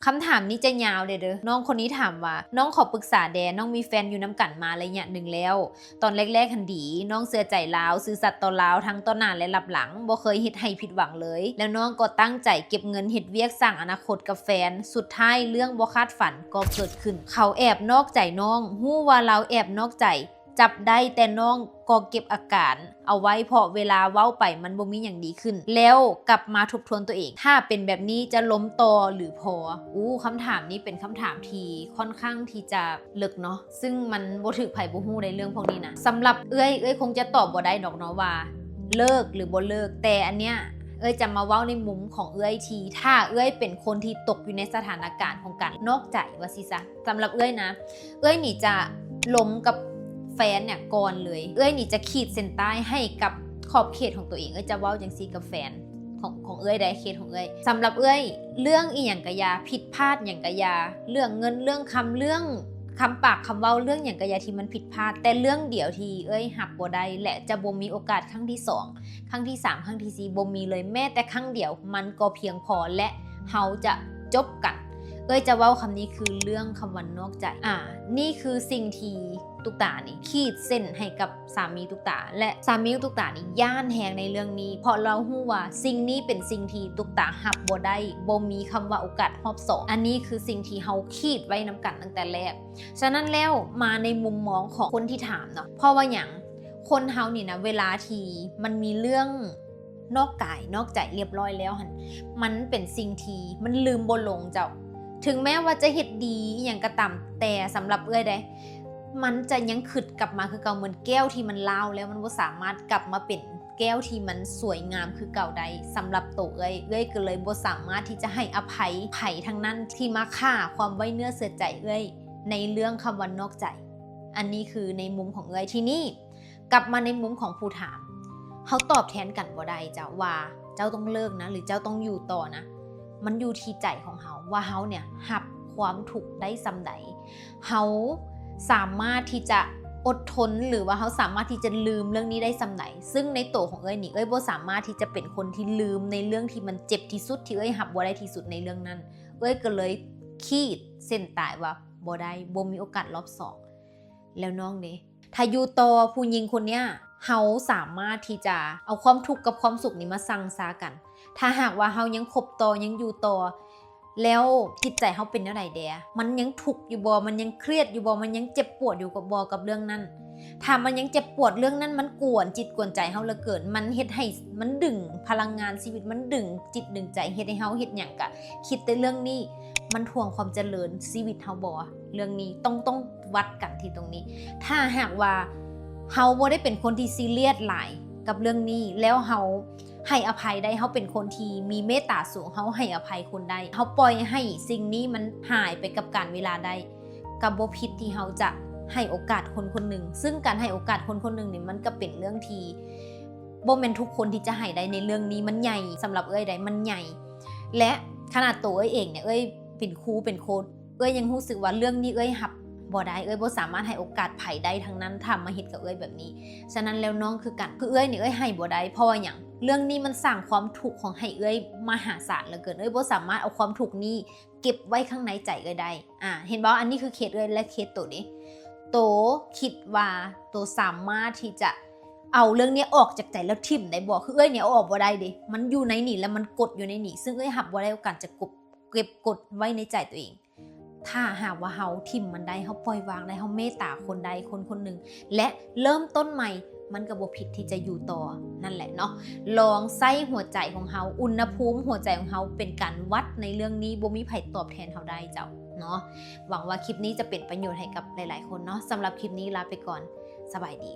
ຄຳຖາມນີ້ຈະຍາວແດ່ເດີ້. ນ້ອງຄົນນີ້ຖາມວ່າ ນ້ອງຂໍປຶກສາແດ່, ນ້ອງມີແຟນຢູ່ນຳກັນມາໄລຍະໜຶ່ງແລ້ວ. ຕອນແລກໆຫັ້ນດີ, ນ້ອງເຊື່ອໃຈລາວ, ຊື່ສັດຕໍ່ລາວ ທັງຕໍ່ໜ້າ ແລະ ລັບຫຼັງ, ບໍ່ເຄີຍເຮັດໃຫ້ຜິດຫວັງເລີຍ. ແລ້ວນ້ອງກໍຕັ້ງໃຈເກັບເງິນເຮັດວຽກສ້າງອະນາຄົດກັບແຟນ. ສຸດທ້າຍເລື່ອງບໍ່ຄາດຝັນກໍເກີດຂຶ້ນ. ເຂົາແອບນອກໃຈນ້ອງ, ຮູ້ວ່າລາວແອບນອກໃຈ, ຈັບໄດ້, ແຕ່ນ້ອງກໍເກັບອາການເອົາໄວ້, ເພາະເວລາເວົ້າໄປມັນບໍ່ມີຫຍັງດີຂຶ້ນ. ແລ້ວກັບມາທົບທວນຕົວເອງ, ຖ້າເປັນແບບນີ້ຈະລົມຕໍ່ຫຼືພໍ? ອູ້, ຄຳຖາມນີ້ເປັນຄຳຖາມທີ່ຄ່ອນຂ້າງທີ່ຈະເລິກເນາະ, ຊຶ່ງມັນບໍ່ຖືກໃຜບໍ່ຮູ້ໃນເລື່ອງພວກນີ້ນະ. ສຳລັບເອື້ອຍ, ເອື້ອຍຄົງຈະຕອບບໍ່ໄດ້ດອກເນາະວ່າເລີກຫຼືບໍ່ເລີກ, ແຕ່ອັນເນີ້ຍເອື້ອຍຈະມາເວົ້າໃນມຸມຂອງເອື້ອຍ ທີ່ຖ້າເອື້ອຍເປັນຄົນທີ່ຕົກຢູ່ໃນສະຖານະການຂອງການນອກໃຈວ່າຊີ້ຊະ. ສຳລັບເອື້ອຍນະ, ເອື້ອຍນີ້ຈະລົມກັບແຟນເນຍກ່ອນເລີຍ. ເອື້ອຍນີ້ຈະຂີດເສັ້ນໃຕ້ໃຫ້ກັບຂອບເຂດຂອງຕົວເອງ. ເອື້ອຍຈະເວົ້າຈັ່ງຊີ້ກັບແຟນຂອງ, ຂອງເອື້ອຍໄດ໋, ເຂດຂອງເອື້ອຍ. ສຳລັບເອື້ອຍ, ເລື່ອງອີ່ຫຍັງກະຢ່າ, ຜິດພາດຫຍັງກະຢ່າ, ເລື່ອງເງິນ, ເລື່ອງຄຳ, ເລື່ອງຄຳປາກຄຳເວົ້າ, ເລື່ອງຫຍັງກະຢ່າທີ່ມັນຜິດພາດ. ແຕ່ເລື່ອງດຽວທີ່ເອື້ອຍຮັບບໍ່ໄດ້ ແລະ ຈະບໍ່ມີໂອກາດຄັ້ງທີສອງ, ຄັ້ງທີສາມ, ຄັ້ງທີສີ່ ບໍ່ມີເລີຍ, ແມ້ແຕ່ຄັ້ງດຽວມັນກໍພຽງພໍ ແລະ ເຮົາຈະຈົບກັນ. ເອື້ອຍຈະເວົ້າຄຳນີ້ຄືເລື່ອງຄຳວ່ານອກໃຈ. ອາ, ນີ້ຄືສິ່ງທີ່ຕຸກຕານີ້ຂີດເສັ້ນໃຫ້ກັບສາມີຕຸກຕາ ແລະ ສາມີຕຸກຕານີ້ຢ້ານແຮງໃນເລື່ອງນີ້ ເພາະລາວຮູ້ວ່າສິ່ງນີ້ເປັນສິ່ງທີ່ຕຸກຕາຮັບບໍ່ໄດ້, ບໍ່ມີຄຳວ່າໂອກາດຮອບສອງ. ອັນນີ້ຄືສິ່ງທີ່ເຮົາຂີດໄວ້ນຳກັນຕັ້ງແຕ່ແລກ. ສະນັ້ນແລ້ວ ມາໃນມຸມມອງຂອງຄົນທີ່ຖາມເນາະ, ເພາະວ່າຫຍັງ? ຄົນເຮົານີ້ນະ ເວລາທີ່ມັນມີເລື່ອງ ນອກກາຍນອກໃຈລຽບຮ້ອຍແລ້ວຫັ້ນ ມັນເປັນສິ່ງທີ່ມັນລືມບໍ່ລົງເຈົ້າ. ເຖິງແມ້ວ່າຈະເຮັດດີອີ່ຫຍັງກໍຕາມແຕ່ ສຳລັບເອື້ອຍເດ້ ມັນຈະຍັງຄຶດກັບມາຄືເກົ່າ. ເໝືອນແກ້ວທີ່ມັນລ້າວແລ້ວ ມັນບໍ່ສາມາດກັບມາເປັນແກ້ວທີ່ມັນສວຍງາມຄືເກົ່າໄດ້. ສຳລັບໂຕເອື້ອຍ, ເອື້ອຍກໍເລີຍບໍ່ສາມາດທີ່ຈະໃຫ້ອະໄພໃຜທັງນັ້ນທີ່ມາຂ້າຄວາມໄວ້ເນື້ອເຊື່ອໃຈເອື້ອຍໃນເລື່ອງຄຳວ່ານອກໃຈ. ອັນນີ້ຄືໃນມຸມຂອງເອື້ອຍ. ທີນີ້ ກັບມາໃນມຸມຂອງຜູ້ຖາມ, ເຮົາຕອບແທນກັນບໍ່ໄດ້ເຈົ້າວ່າເຈົ້າຕ້ອງເລີກນະ ຫຼື ເຈົ້າຕ້ອງຢູ່ຕໍ່ນະ. ມັນຢູ່ທີ່ໃຈຂອງເຮົາວ່າເຮົາເນຍຮັບຄວາມທຸກໄດ້ສ່ຳໃດ, ເຮົາສາມາດທີ່ຈະອົດທົນ ຫຼືວ່າເຮົາສາມາດທີ່ຈະລືມເລື່ອງນີ້ໄດ້ສ່ຳໃດ. ຊຶ່ງໃນໂຕຂອງເອື້ອຍນີ້, ເອື້ອຍບໍ່ສາມາດທີ່ຈະເປັນຄົນທີ່ລືມໃນເລື່ອງທີ່ມັນເຈັບທີ່ສຸດ, ທີ່ເອື້ອຍຮັບບໍ່ໄດ້ທີ່ສຸດໃນເລື່ອງນັ້ນ. ເອື້ອຍກໍເລີຍຂີດເສັ້ນຕາຍວ່າບໍ່ໄດ້, ບໍ່ມີໂອກາດລອບສອງ. ແລ້ວນ້ອງເດ? ຖ້າຢູ່ຕໍ່ຜູ້ຍິງຄົນເນີ້ຍ, ເຮົາສາມາດທີ່ຈະເອົາຄວາມທຸກກັບຄວາມສຸກນີ້ມາຊັ່ງຊາກັນ. ຖ້າຫາກວ່າເຮົາຍັງຄົບຕໍ່, ຍັງຢູ່ຕໍ່, ແລ້ວຈິດໃຈເຮົາເປັນແນວໃດແດ່? ມັນຍັງທຸກຢູ່ບໍ່? ມັນຍັງຄຽດຢູ່ບໍ່? ມັນຍັງເຈັບປວດຢູ່ກັບບໍ່ກັບເລື່ອງນັ້ນ? ຖ້າມັນຍັງເຈັບປວດເລື່ອງນັ້ນ, ມັນກວນຈິດກວນໃຈເຮົາເຫຼືອເກີນ, ມັນເຮັດໃຫ້, ມັນດຶງພະລັງງານຊີວິດ, ມັນດຶງຈິດດຶງໃຈ, ເຮັດໃຫ້ເຮົາເຮັດຫຍັງກະຄິດແຕ່ເລື່ອງນີ້, ມັນຖ່ວງຄວາມຈະເລີນຊີວິດເຮົາບໍ່? ເລື່ອງນີ້ຕ້ອງ, ຕ້ອງວັດກັນທີ່ຕົງນີ້. ຖ້າຫາກວ່າເຮົາບໍ່ໄດ້ເປັນຄົນທີ່ຊີຣຽສຫຼາຍກັບເລື່ອງນີ້, ແລ້ວເຮົາໃຫ້ອະໄພໄດ້, ເຮົາເປັນຄົນທີ່ມີເມດຕາສູງ, ເຮົາໃຫ້ອະໄພຄົນໄດ້, ເຮົາປ່ອຍໃຫ້ສິ່ງນີ້ມັນຫາຍໄປກັບການເວລາໄດ້, ກໍບໍ່ຜິດທີ່ເຮົາຈະໃຫ້ໂອກາດຄົນຄົນໜຶ່ງ. ຊຶ່ງການໃຫ້ໂອກາດຄົນຄົນໜຶ່ງນີ້ ມັນກໍເປັນເລື່ອງທີ່ບໍ່ແມ່ນທຸກຄົນທີ່ຈະໃຫ້ໄດ້ໃນເລື່ອງນີ້. ມັນໃຫຍ່, ສຳລັບເອື້ອຍໄດ໋ ມັນໃຫຍ່. ແລະ ຂະໜາດໂຕເອື້ອຍເອງເນຍ, ເອື້ອຍເປັນຄູເປັນໂຄດ, ເອື້ອຍຍັງຮູ້ສຶກວ່າເລື່ອງນີ້ເອື້ອຍຮັບບໍ່ໄດ້, ເອື້ອຍບໍ່ສາມາດໃຫ້ໂອກາດໃຜໄດ້ທັງນັ້ນ ຖ້າມາເຮັດກັບເອື້ອຍແບບນີ້. ສະນັ້ນແລ້ວນ້ອງຄືກັນ, ຄືເອື້ອຍນີ້ເອື້ອຍໃຫ້ບໍ່ໄດ້. ເພາະວ່າຫຍັງ? ເລື່ອງນີ້ມັນສ້າງຄວາມທຸກຂອງໃຫ້ເອື້ອຍມະຫາສານເຫຼືອເກີນ. ເອື້ອຍບໍ່ສາມາດເອົາຄວາມທຸກນີ້ເກັບໄວ້ຂ້າງໃນໃຈເອື້ອຍໄດ້. ອາ, ເຫັນບໍ່? ອັນນີ້ຄືເຄສເອື້ອຍ ແລະ ເຄສໂຕເດ້. ໂຕຄິດວ່າໂຕສາມາດທີ່ຈະເອົາເລື່ອງນີ້ອອກຈາກໃຈແລ້ວຖິ້ມໄດ້ບໍ່? ຄືເອື້ອຍນີ້ເອົາອອກບໍ່ໄດ້ເດ້. ມັນຢູ່ໃນນີ້ ແລ້ວມັນກົດຢູ່ໃນນີ້, ຊຶ່ງເອື້ອຍຮັບບໍ່ໄດ້ກັບການຈະກົບ ເກັບກົດໄວ້ໃນໃຈຕົວເອງ. ຖ້າຫາກວ່າເຮົາຖິ້ມມັນໄດ້, ເຮົາປ່ອຍວາງໄດ້, ເຮົາເມດຕາຄົນໄດ້, ຄົນຄົນໜຶ່ງ ແລະ ເລີ່ມຕົ້ນໃໝ່, ມັນກໍບໍ່ຜິດທີ່ຈະຢູ່ຕໍ່. ນັ້ນແຫຼະເນາະ, ລອງໃຊ້ຫົວໃຈຂອງເຮົາ, ອຸນນະພູມຫົວໃຈຂອງເຮົາເປັນການວັດໃນເລື່ອງນີ້, ບໍ່ມີໃຜຕອບແທນເຮົາໄດ້ເຈົ້າເນາະ. ຫວັງວ່າຄລິບນີ້ຈະເປັນປະໂຫຍດໃຫ້ກັບຫຼາຍໆຄົນເນາະ. ສຳລັບຄລິບນີ້ລາໄປກ່ອນ. ສະບາຍດີ.